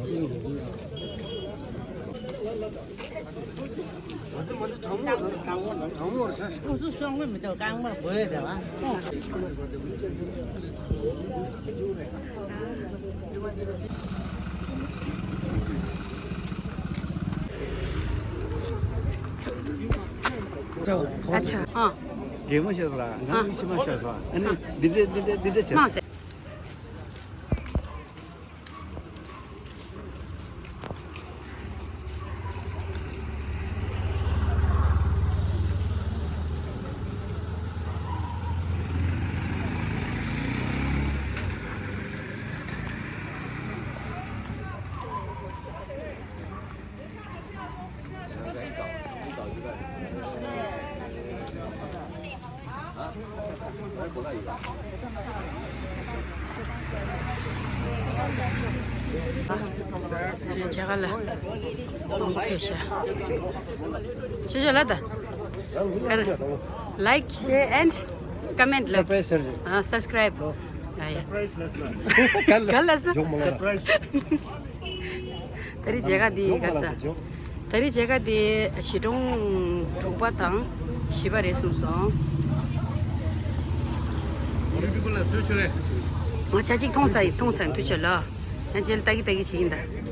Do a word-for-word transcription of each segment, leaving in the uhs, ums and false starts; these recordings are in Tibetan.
ཁོ་ཚོ་ཤོང་གི་མི་འདུག་རྐང་པ་བོས་བསྡད་པ། ཨ་ཆ། ཨ། རྒན་མོ་ཤོར་བ་ལ་ང་ཨ་གཉིས་ཕྱི་མ་ཤོར་སོང་། ཨ་ནི་འདི་འདྲས་འདི་འདྲས་འདི་འདྲས་བྱས་སོང་། ཇ་ག་ལ། ཕེབས་ཤག་ཤེས་བྱ་ལ་ད། Like, share and comment ལ། Surprise ཟེར་རེད། ཨ། Subscribe ཨ་ཡ། ག་ལ་ག་ལ་ས། ཇོག་མ་ལ། Surprise། ད་རེས་མཇལ་ཁ་འདི་ག་ས། ད་རེས་མཇལ་ཁ་འདི་གཞིས་གྲོང་དྲུག་པ་དང་བཞི་པ་རེད་གསུངས་སོང་། ང་ཆ་གཅིག་མཐོང་ཚར་ཡིན། མཐོང་ཚར་ཡིན། དུས་ཚོད་ལ། ཡང་རྗེས་ལ་ལྟ་གི་ལྟ་གི་བྱེད་ཀྱིན་ད།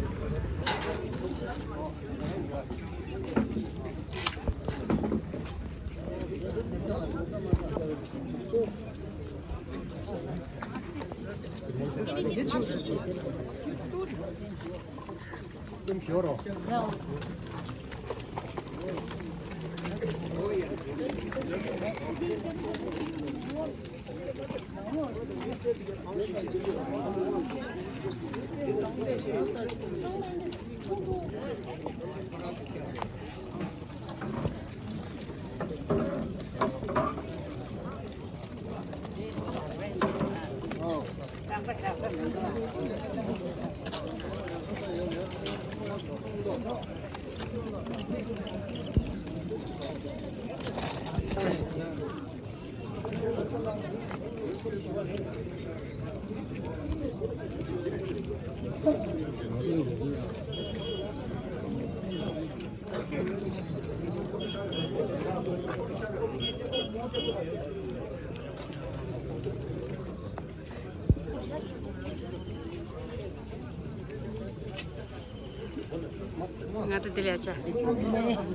ང་ཚོ་དེ་ལས་ཆ་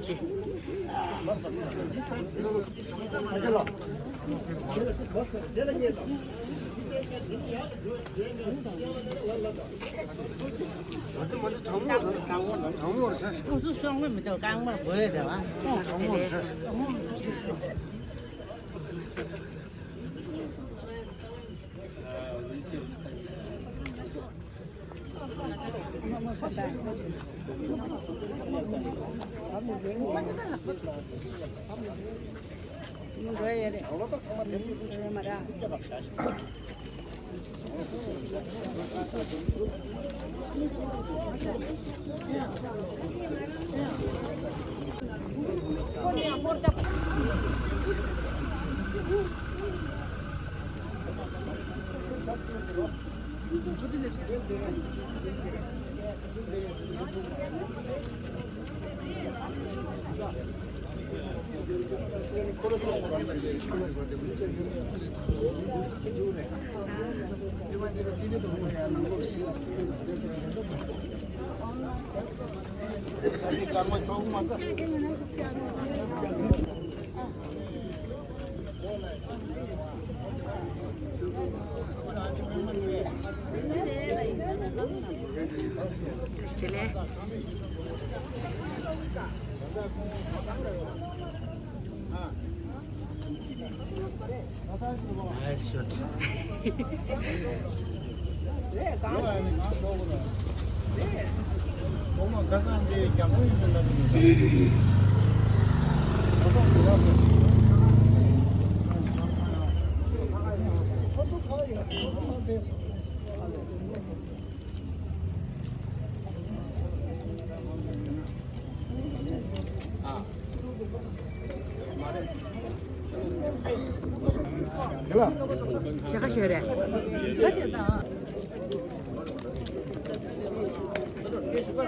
ཇི། ཁོ་ཚོ་ཤོང་གི་མི་འདུག་རྐང་པ་བོས་བསྡད་པ། Nice shot. ཇི་ག་ཞོར་རེད། དང་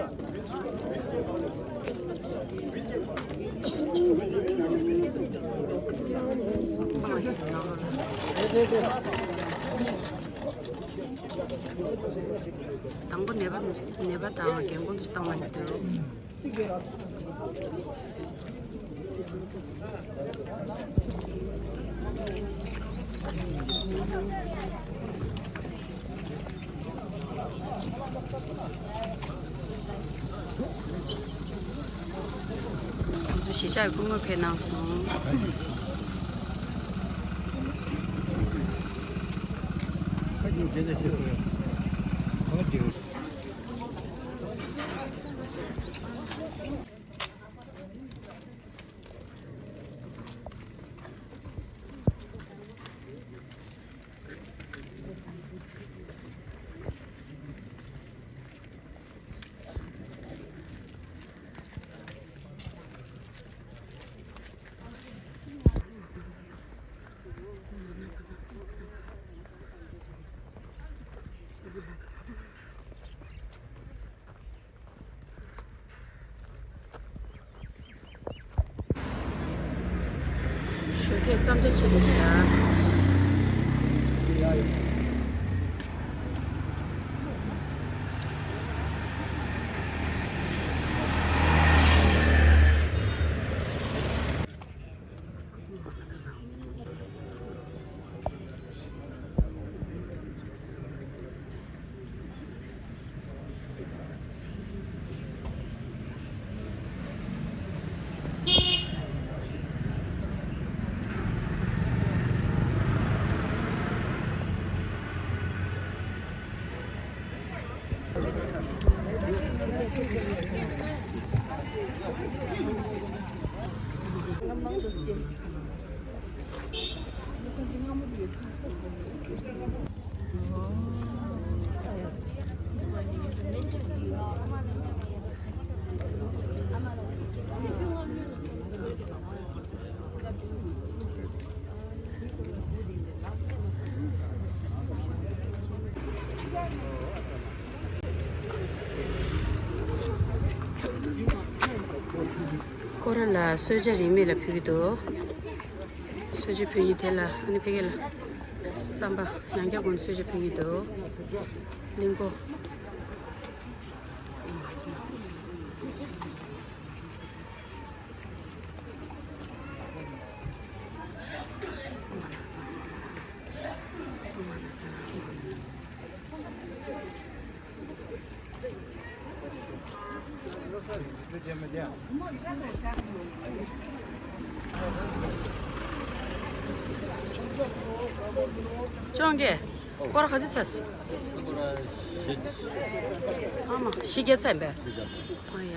པོ་ནད་པ་མི་ནད་པ་དང་རྒན་རྒོན་དུ་བཏང་བ་ནི་འདུག་ང་ཚོ་གཞིས་ཆགས་སྐུ་ངོ་ཕེབས་གནང་སོང་། ཞོགས་ཀས་གཙང་ཆ་ཆེ་པོ་ཞིག་ཨ། ཁོ་རང་ལ་གསོལ་ཇ་རིན་མེད་ལ་ཕུལ་གྱི་འདུག་གསོལ་ཇ་ཕུལ་ཡིན་དེ་ལ་ཨ་ནི་ཕ་གི་ལ་རྩམ་པ་ཡང་བསྐྱར་ཀུན་གསོལ་ཇ་ཕུལ་གྱི་འདུག་གླིང་བུ། ཅོང་གེ་སྐོར་ག་ཚོད་ཚར་སོང་། ཨ་མ་བཞི་བརྒྱ་ཚར་པས། ཨ་ཡ།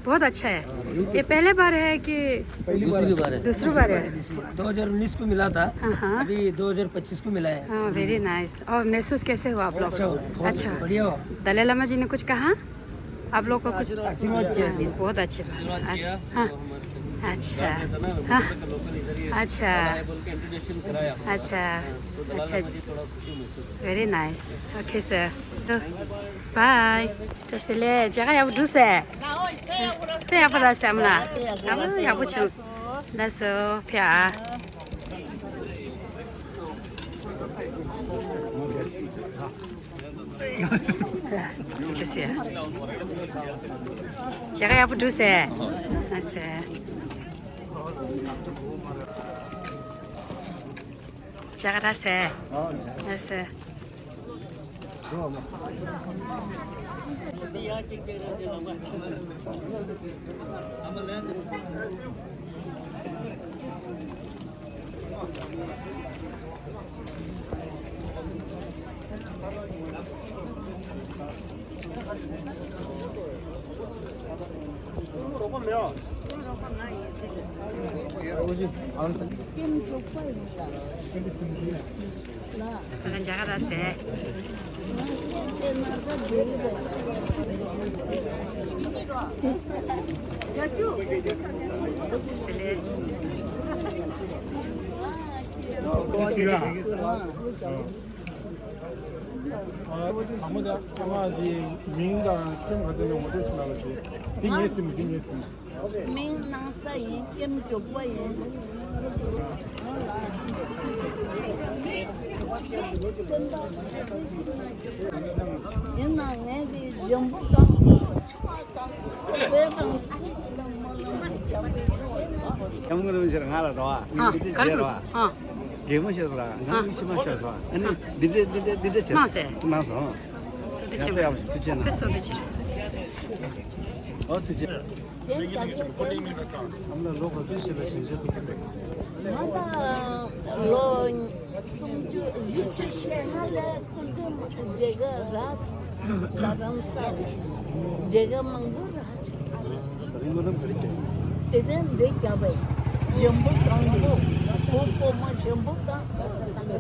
बहुत अच्छा है। ये पहले बार है कि पहली बार है। दूसरी बार है। दो हज़ार उन्नीस को मिला था। हाँ, हाँ। अभी दो हज़ार पच्चीस को मिला है। हाँ, वेरी नाइस। और महसूस कैसे हुआ आप लोग? अच्छा हुआ, बहुत अच्छा। बढ़िया हुआ। दलाई लामा जी ने कुछ कहा? आप लोग को कुछ आशीर्वाद किया, दिया। बहुत अच्छी बात। अच्छा, हाँ। अच्छा। हाँ। अच्छा। अच्छा। अच्छा जी। Very nice. Okay, sir. Bye. Just ले जगह अब दूसरे। ते अब रहा से हमला। अब यहाँ कुछ दस प्या। Just here. Check it out, producer. That's it. Check it out, sir. That's it. ད་ལྟ་མཇལ་ཁ་རག་ཟེར། ཨ་མ་དང་ཨ་མ་དེ་མིང་དང་ཁྱིམ་ག་ཚོད་ནས་ངོ་སྤྲོད་བྱེད་ན་ལ་བྱེད། འདི་ངའི་སེམས། འདི་ངའི་སེམས། མིང་སྣང་ས་ཡིན། ཀེམ་གྲོགས་པོ་ཡིན། ཡིན་ན་ངས་དེ་ཡོན་པོ་གང་། ཡང་ངོ་རང་ཤར་ང་ལ་རོ། ཨ། གར་སོང་སོང་། ཨ། གད་མོ་ཤར་སོང་། ང་ཨ། ངི་ཕྱི་མ་ཤར་སོང་། ཨ་ནི་འདི་འདྲ་འདི་འདྲ་འདི་འདྲ་བྱས་སོང་། གནང་སོང་། སོ་ཐུགས་རྗེ་ཆེ། ཡག་པོ་ཐུགས་རྗེ་ཆེ་གནང་། སོ་ཐུགས་རྗེ་ཆེ། ཨོ་ཐུགས་རྗེ་ཆེ། ཨ་མ་ལ་ལོ་ག་ཚོད་ཞིག་ལ་ཞལ་བཞེས་ཐུབ་ཀྱི་འདུག་ང་ལ་ལོ་སུམ་ཅུ། སུམ་ཅུ་ཞེ་ལྔ་ལ་སྐུ་མདུན་མཇལ་ཁ་རག་སོང་། རྡ་རམ་ས་ལ་མཇལ་ཁ་མང་པོ་རག་སོང་། དེ་རིང་འདི་རྒྱབ་པའི་ཡོན་པོ་གང་གི་བུ་སྤོ་མ་གཞོན་པོ་གང་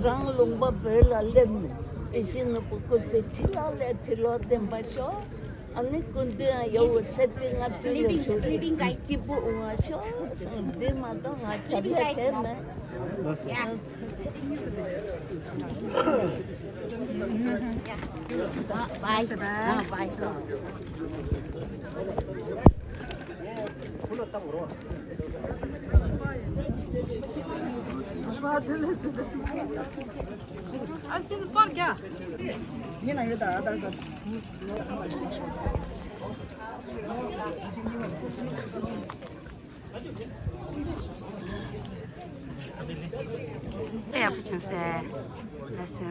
རང་ལུང་པ་བོད་ལ་སླེབས་ནས་དེ་བཞིན་ནོར་བུ་སྐུ་ཚེ་ཁྲི་ལོ་ལས་ཁྲི་ལོ་བརྟན་པ་ཤོག་ཨ་ནི་སྐུ་མདུན་ཡ་བོ་སེ་ཏི་ང་ཏི་ལ་ཆོས་སྐྱིད་པོ་འོང་བ་ཤོག་འདི་མ་གཏོགས་ང་བྱ་ལས་དེ་མེད། ཡག་པོ་བྱུང་སོང་། ལགས་སོ།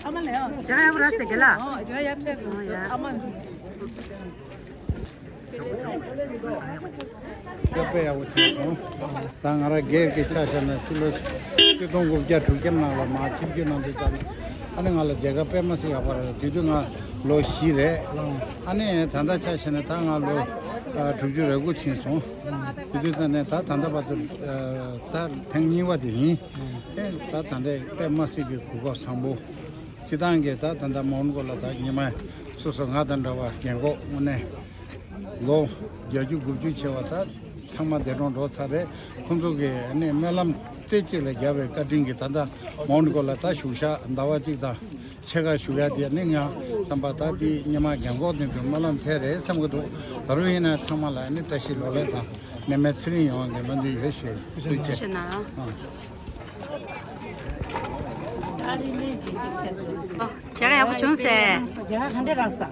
ཨ་མ་ལ་ཡང་། ཇ་ཡག་པོ་རག་ཟེར་གི་ལ། ཨོ་ཇ་ཡག་ཁྲལ། ཨོ་ཡ། ཨ་མ། དཔེ་དཔེ་ཡག་པོ་བྱུང་སོང་། ད་ང་རང་སྒེར་གྱི་ཆ་བཞག་ན་ཕྱི་ལོ་ཆིག་སྟོང་དགུ་བརྒྱ་དྲུག་ཅུ་ནང་ལ་མར་ཆིབས་བསྒྱུར་གནང་དུས་ཙམ་ནས་ཨ་ནི་ང་ལ་མཇལ་ཁ་དཔེ་མ་སྲིད་ཡག་པོ་རག་དུས་དུས་ང་ལོ་བཞི་རེད། ཨ་ནི་ད་ལྟ་ཆ་བཞག་ན་ད་ང་ལོ་དྲུག་ཅུ་རེ་དགུ་ཕྱིན་སོང་། དེ་དུས་ཙམ་ནས་ད་ད་ལྟ་བར་དུ་ད་ཐེངས་གཉིས་པ་དེ་ཡིན། ད་ད་ལྟ་དཔེ་མ་སྲིད་པའི་གོ་སྐབས་བཟང་པོ། སྤྱི་བཏང་གི་ད་ད་ལྟ་མོན་གྷོ་ལ་ད་ཉི་མ་སོ་སོ་ང་དང་འདྲ་བ་རྒན་འཁོགས་དངོས་གནས་ལོ་བརྒྱད་ཅུ་དགུ་བཅུ་བྱས་པ་ད་ཚང་མ་འདས་གྲོངས་འགྲོ་ཚར་རེད། ཁོང་ཚོ་གིས་ཨ་ནི་སྨོན་ལམ་རྩེ་གཅིག་ལ་བརྒྱབ་པའི་བཀའ་དྲིན་གྱིས་ད་ལྟ་མོན་གྷོ་ལ་ད་བཞུགས་ཤག་ཟླ་བ་གཅིག་དང་ཕྱེད་ཀ་བཞུགས་ཡག་དེ་ནི་ང་བསམ་པ་ད་འདི་སྔོན་མ་རྒན་འཁོགས་དེ་ཚོའི་སྨོན་ལམ་ཐེབས་རེད་བསམ་གྱི་འདུག་ད་རུང་ཡིན་ན་ཚང་མ་ལ་ཨ་ནི་བཀྲ་ཤིས་ལོ་ལེགས་དང་ནད་མེད་ཚེ་རིང་ཡོང་བའི་སྨོན་འདུན་ཡོད་ཞུ། ཐུགས་རྗེ་ཆེ། ཐུགས་རྗེ་ཆེ་གནང་། ཨ། ཇ་ཡག་པོ་བྱུང་ཟེར། ཇ་ག་འདྲ་རག་ས།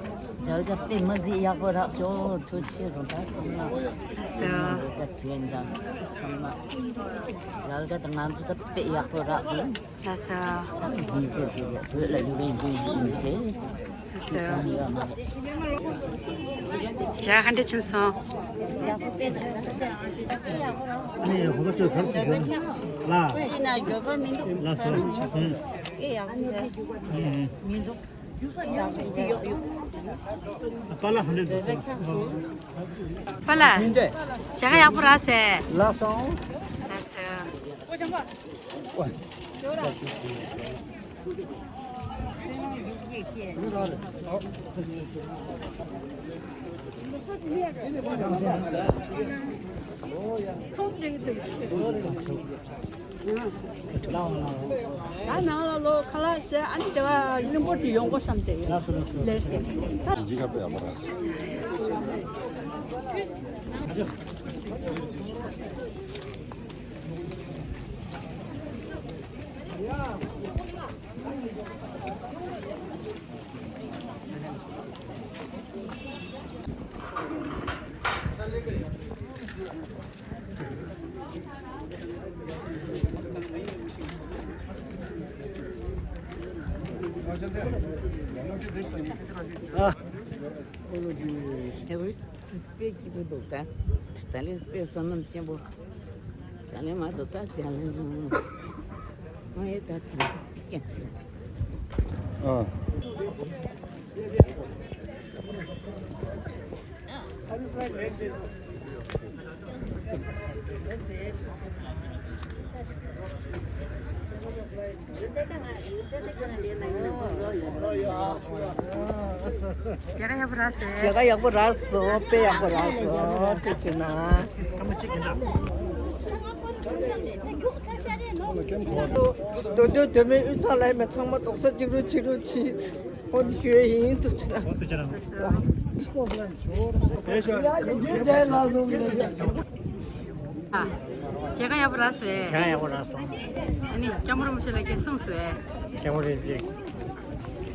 ཇ་ག་དཔེ་མ་ཟིག་ཡག་པོ་རག་ཅོ། ཐུགས་རྗེ་ཆེ་གང་ལྟར་ཚང་མ། ལགས་སོ། ཇ་ག་ཇ་ག་དང་ང་ཚོ་ད་དཔེ་ཡག་པོ་རག་གི། ལགས་སོ། ཇ་ག་ག་འདྲ་བྱུང་སོང་། ནས་ཧོ་ཁ་ཅོ་གར་སུ་གྱོན་ལ། ཤི་ན་འགྱོད་པ་མི་འདུག་ལ་སོ། ཨེ་ཡག་པོ་རེད། མི་འདུག་པཱ་ལགས་ཧ་འདྲ་འདུག་པཱ་ལགས། ཇ་ག་ཡག་པོ་རག་ཟེར། ལགས་སོ། ལགས་སོ། ད་ནང་ལ་ལོ་ཁ་ལག་ཟས་ཨ་ནི་དེ་བ་གླིང་བུ་དེ་ཡོང་གོ་བསམ་སྟེ། ལགས་སོ་ལགས་སོ། ལགས་སོ། ད་འཇིགས་པ་ཡག་པོ་རེད། ཨ། དེ་བས་དཔེ་སྐྱིད་པོ་འདུག་ད། ད་ལས་དཔེ་བསོད་ནམས་ཆེན་པོ། ད་ལས་མ་འདུག་ད་ཅང་ལས་ང་ཡི་ད་ཐུག་ཀྱང་ཐུག་ཨ། མཇལ་ཁ་ཡག་པོ་རག་སོང་། མཇལ་ཁ་ཡག་པོ་རག་སོང་། དཔེ་ཡག་པོ་རག་སོང་། ཐུགས་རྗེ་གནང་། དོ་དོ་དོ་མའི་དབུས་གཙང་ལ་ཡིན་པའི་ཚང་མ་རྡོག་རྩ་གཅིག་རུ་གཅིག་རུ་གཅིག་ཨོ་ནི་ཞུ་ཡིན་དུ་ཆུ། ཨོ་དུ་ཆ་རང་། ཨ། མཇལ་ཁ་ཡག་པོ་རག་སོང་ཨེ། ཁྱེད་རང་ཡག་པོ་རག་སོང་། ཨ་ནི་སྐྱབས་མགོན་རིན་པོ་ཆེ་ལགས་ཀྱིས་གསུངས་སོང་ཨེ། སྐྱབས་མགོན་རིན་པོ་ཆེ་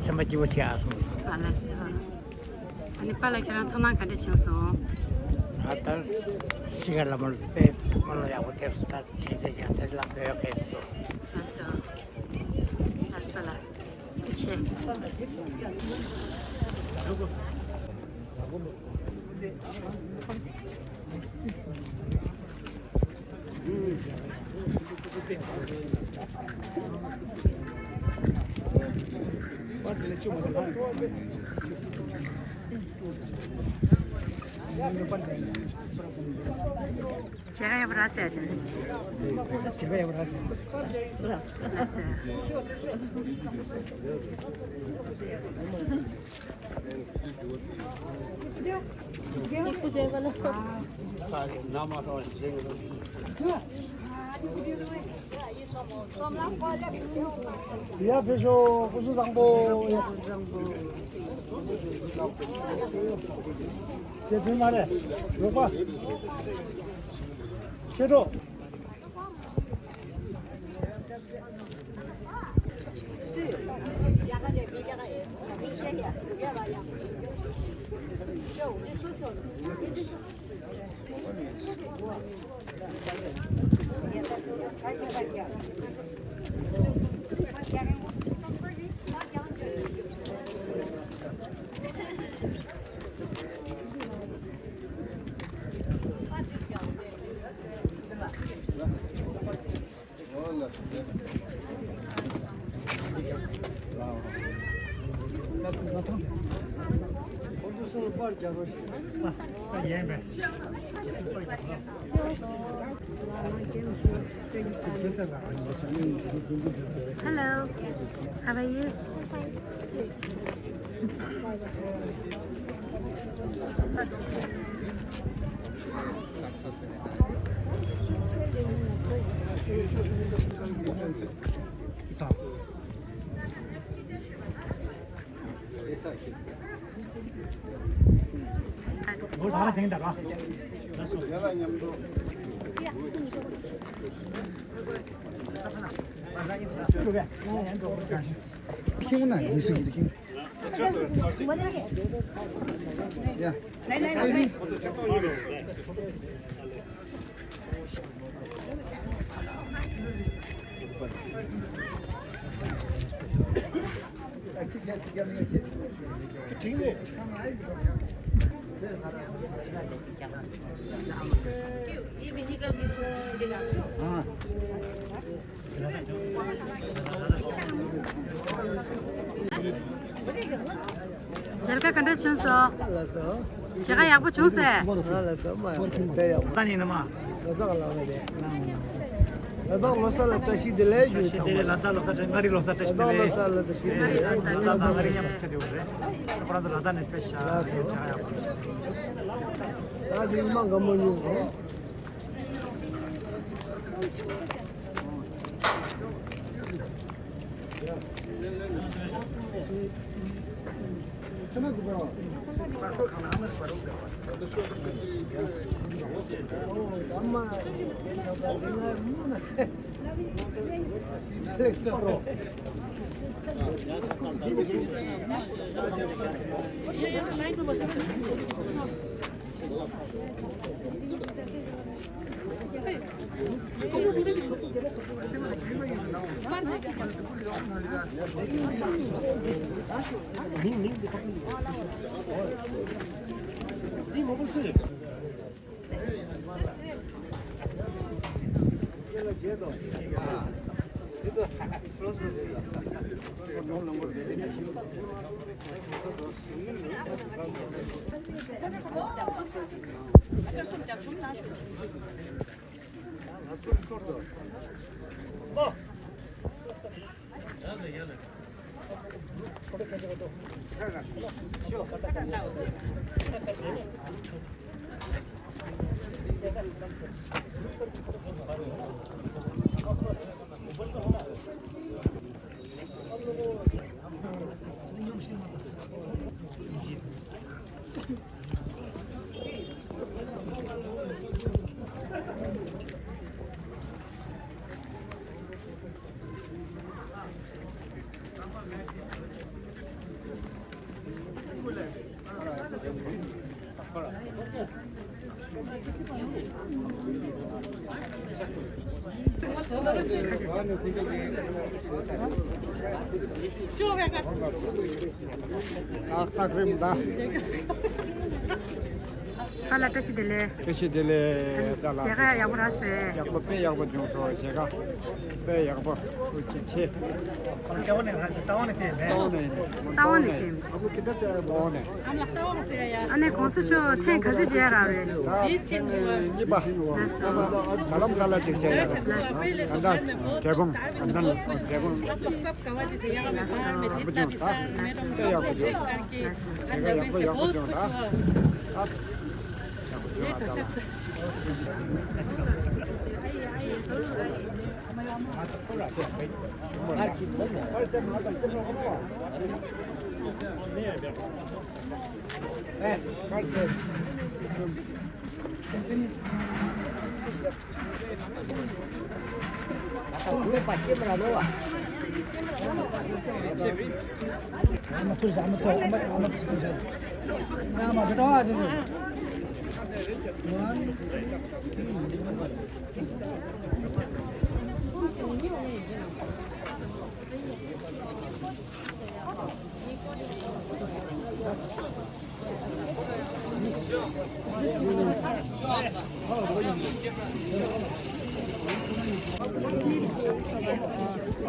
སེམས་པ་སྐྱིད་པོ་བྱས་ཨ་སོང་། ཨ་ལ་སོ། ཨ་ནི་པཱ་ལགས་ཁྱེད་རང་ཚོར་སྣང་ག་འདྲ་བྱུང་སོང་། ང་ད་ཤི་ཁ་ལ་མོ་དཔེ་མོ་ལ་ཡག་པོ་ཐེབས་སོང་། ད་ཆེ་ཆེ་ཡག་དེ་ལ་བོད་ཡོད་ཁེལ་སོང་། ཨ་སོ། ཨ་སོ་པཱ་ལགས། ཆེ། མཇལ་ཁ་ཡག་པོ་རག་སོང་ཨ་ཅག་མཇལ་ཁ་ཡག་པོ་རག་སོང་། རག་སོང་། ཡ་ཕེབས་ཤོག་སྐུ་གཟུགས་བཟང་པོ། ཡ། ཁྱེད་ཚོའི་མ་རེད། རོགས་པ། ཆོས་གྲོགས། Hello, how are you? ཁྱེད་ན་ཉི་སུ་ཡིན་ཁྱེད། ཡ། མཇལ་ཁ་ག་འདྲ་བྱུང་སོང་། ལགས་སོ། མཇལ་ཁ་ཡག་པོ་བྱུང་སོང་ཨེ། ལགས་སོ། མ་ཡག་པོ་དཔེ་ཡག་པོ། ད་ནི་ནི་མ། ལ་དྭགས་ལ་བ་དེ། ལ་དྭགས་ལོ་གསར་ལ་བཀྲ་ཤིས་བདེ་ལེགས་ཞུ། བཀྲ་ཤིས་བདེ་ལེགས། ལ་དྭགས་ལོ་གསར་བཀྲ། མངའ་རིས་ལོ་གསར་བཀྲ་ཤིས་བདེ་ལེགས། ལ་དྭགས་ལོ་གསར་ལ་བཀྲ་ཤིས་བདེ་ལེགས། ལ་དྭགས་ལོ་གསར་མངའ་རིས་མཉམ་དུ་བཀྲ་བདེ་བོ་རེད། ཁོ་རང་ཚོ་ལ་དྭགས་ནས་ཕེབས་ཤག་ལགས་སོ། ཡ། ད་དེ་མ་དགའ་མོ་ཉུང་སོང་། ཨ་སྟག་རིམ་ད། ཨ་ལ་བཀྲ་ཤིས་བདེ་ལེགས། བཀྲ་ཤིས་བདེ་ལེགས་ཅ་ལག་མཇལ་ཁ་ཡག་པོ་རག་སོང་། ཡག་པོ་དཔེ་ཡག་པོ་བྱུང་སོང་། མཇལ་ཁ་དཔེ་ཡག་པོ། ཐུགས་རྗེ་ཆེ། རྟ་དབང་ནས་ཕེབས་མེད། རྟ་དབང་ནས་ཕེབས་མེད། རྟ་དབང་ནས། ཨ་ནེ་གོང་ས་མཆོག་ཐེངས་ག་ཚོད་མཇལ་རག་རེད། ད་ཐེངས་གཉིས་པ། ལགས་སོ། ད་ལམ་ཁ་ལ་ཅིག་བྱས་ཡ་རེད། ད་ལྟ་འབྲས་སྤུངས། ད་ལྟ་འབྲས་སྤུངས། ཡག་པོ་བྱུང་། ད་དཔེ་ཡག་པོ་བྱུང་། ད་ཡག་པོ་ཡག་པོ་བྱུང་། ད་ད་ཡག་པོ་བྱུང་། ད་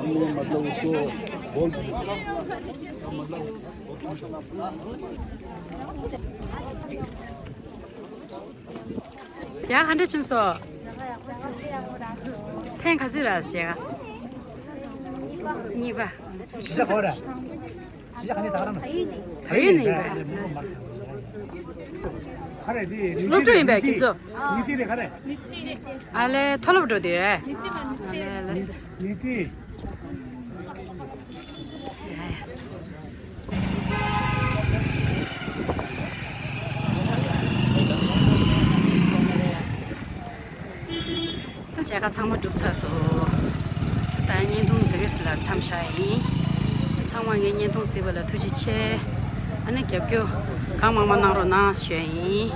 ལ། मतलब उसको बोल। ཡ་ག་འདྲ་བྱུང་སོང་། ཐེངས་ག་ཚོད་རག་བྱས་ག་གཉིས་པ། གཞིས་ཆགས་ག་རེ། གཞིས་ཆགས་ག་ནས་ད་རང་། བལ་ཡུལ་ནས་ཡིན་པས། ག་རེ་དེ། སློབ་ཕྲུག་ཡིན་པས་ཁྱེད་ཚོ། ནི་དེ་རེད་ག་རེ། ཨ་ལས་མཐོ་སློབ་འགྲོ་དེ་རེད། ཨ་ལས་ལས། ནི་དེ། ད་མཇལ་ཁ་ཚང་མ་གྲུབ་ཚར་སོང་། ད་བརྙན་ཐུང་འདི་ག་ཙམ་ལ་མཚམས་བཞག་ཡིན། ཚང་མ་ངའི་བརྙན་ཐུང་གཟིགས་པ་ལ་ཐུགས་རྗེ་ཆེ། ཨ་ནི་རྒྱབ་སྐྱོར་གང་མང་མང་གནང་རོགས་གནང་ཞུ་ཡ་ཡིན།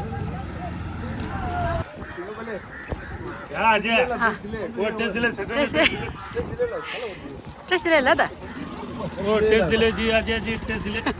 ཡ་ཨ་ཅེ། ཨ། ཨོ་བཀྲ་ཤིས་བདེ་ལེགས། བཀྲ་ཤིས་བདེ་ལེགས། བཀྲ་ཤིས་བདེ་ལེགས་ལ་ད། ཨོ་བཀྲ་ཤིས་བདེ་ལེགས་ཇི། ཨ་ཅེ་ཇི་བཀྲ་ཤིས་བདེ་ལེགས།